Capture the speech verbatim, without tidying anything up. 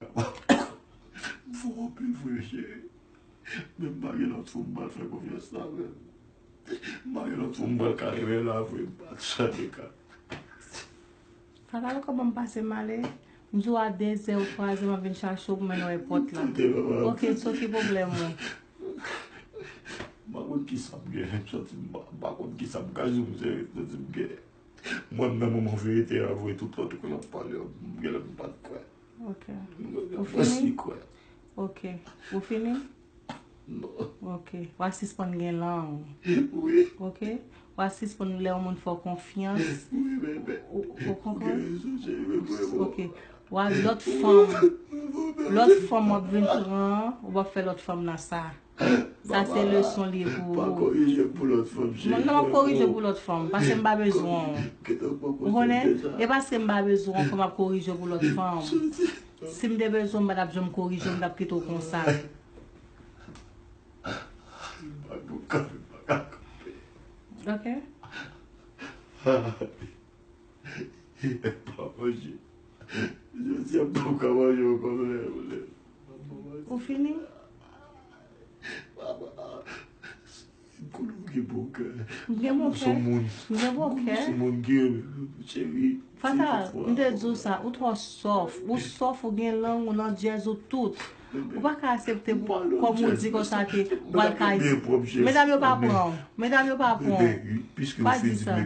M fò anpil vre, cheri. Men m pa gen lòt fanm m pral fè konfyans la, menm. M pa gen lòt fanm m pral ka renmen la vre, m pa janm ka. Tata, ou konprann m pase m ale? M di w a dezè ou twazè m ap vin chache w pou mennen w epòt la. Koute, papa. Ok, so ki pwoblèm ou? M pa konn kisa m gen, m santi m pa, m pa konn kisa m ka di w, m santi m gen. Mwen menm, moman verite a, vre, tout lòt kote l ap pale, m gen lè m pa t kwè. Ok. Ou fini? Mwen si kwè. Ok. Ou fini? Non. Ok. W a sispann gen lang. Wi. Ok. W a sispann lè yon moun fè w konfyans. Wi, bebe. Ou, ou konprann? Gen rezon, cheri, men vrèman. Ok. W a lòt fanm. Lòt fanm w ap vin pran, ou p ap fè lòt fanm nan sa. Sa se leson li ye pou ou. Pa korije pou lòt fanm, cheri. Non, non, m ap korije pou lòt fanm, paske m pa bezwen w. Ou konnen? E paske m pa bezwen w ke m ap korije pou lòt fanm. Si m te bezwen w, m pa t ap janm korije w, m t ap kite w konsa. M pa ka kanpe, m pa ka kanpe. Ok. M pa manje. Jodi a, m p ap ka manje ankò, lè, lè. Ou fini? Papa, m konnen w gen bon kè. M gen bon kè. M gen bon kè. M se moun ki renmen w, cheri. Fata, m te di w sa, ou twò sòf. Ou sòf, ou gen lang, ou nan djèz, ou tout. Ou pa ka aksepte pou, kòm ou di konsa ke ou pral ka. Medam yo pa pran w. Medam yo pa pran w. Pa di sa.